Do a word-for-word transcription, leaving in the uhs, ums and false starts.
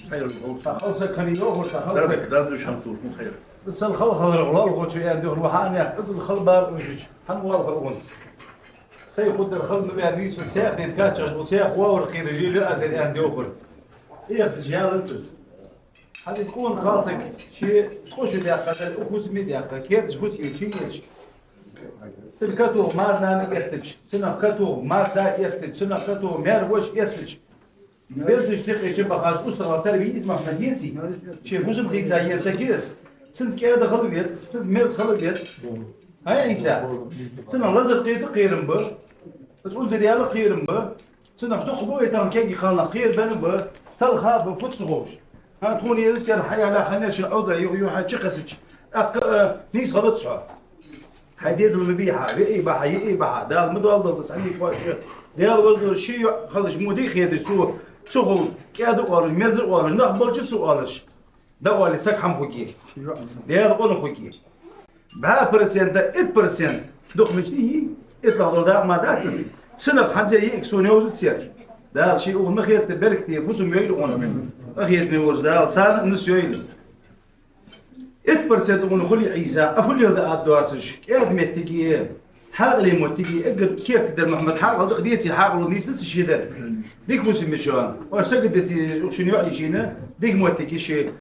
Хьайр, хьо са халсаг хиннай йоахар, са халсаг. Дарба, дарба деш хӀама сох, хӀун хайр. Са хала хиларах лоалахочо аьнна духьа ва хьа аьнна, из хала бар уж, хӀана лоалахар укхунца. Сай хургдар хала ма ваьннавий со, цӀех ден качаш ду, цӀех вовр кхира жили азер аьнна духьа. ЦӀех деш яланцаз. Хьадис къона халсаг, ши къошу дяхка, дар укхуза ми дяхка, кердаш гуси ю чингеш. Цун катух мар нана эттача, цунах катух мар да эттача, цунах катух мар воша эттача. Берзаш текъе чу бахаш, устагӀа тара вий из махна деций? Ший хӀусам хийца ен саг я из. Цунца кӀаьда хала вец, цунца мерза хала вец. Хьай, Ӏийса? Цунах лазар кхета кхерам ба. Из унзар яла кхерам ба. Цунах дукха бу вай тахан кегий кхалнах кхера бена ба. Талха ба, фуд ца ховш. ХӀа, тхона еза церан хьаяла ханна шин Ӏовда ю, ю хьа чу кхесача. ТӀаккха, а, нийса хилац хьо. Хьай дезал ма бий хьа, веи бахьа, йиъи бахьа, Дала ма доаллалда, сани кхоаче. Даьла вазло ши йоӀ халаш мо дий хеташ цо, цу хул кӀаьда оалаш, мерза оалаш, нах болча цу оалаш. Да оале саг хӀама хургья. Даьла къона хургья. БӀаь процента, итт процент духмачни йий, итлагӀа дола дакъа ма дац из. Цунах хӀанз йиъиг сона йовзацар. Дала ший угӀун ма хетта беркате, фусам йойла гӀуна. Къахетаме волча Дала царна а нус йойла. Итт процент укхунна хуле, Ӏийса, а хуле да ад доацаш, кӀаьда моттиге, хьаькъале моттиге, эггара керте дар Мухьаммад хьаькъал да-кх, деций хьаькъало нийсац ший дар. Дика фусам я шоана. Оаш сагот деций, укх шун йоӀий шийна, дика моттиг я ший.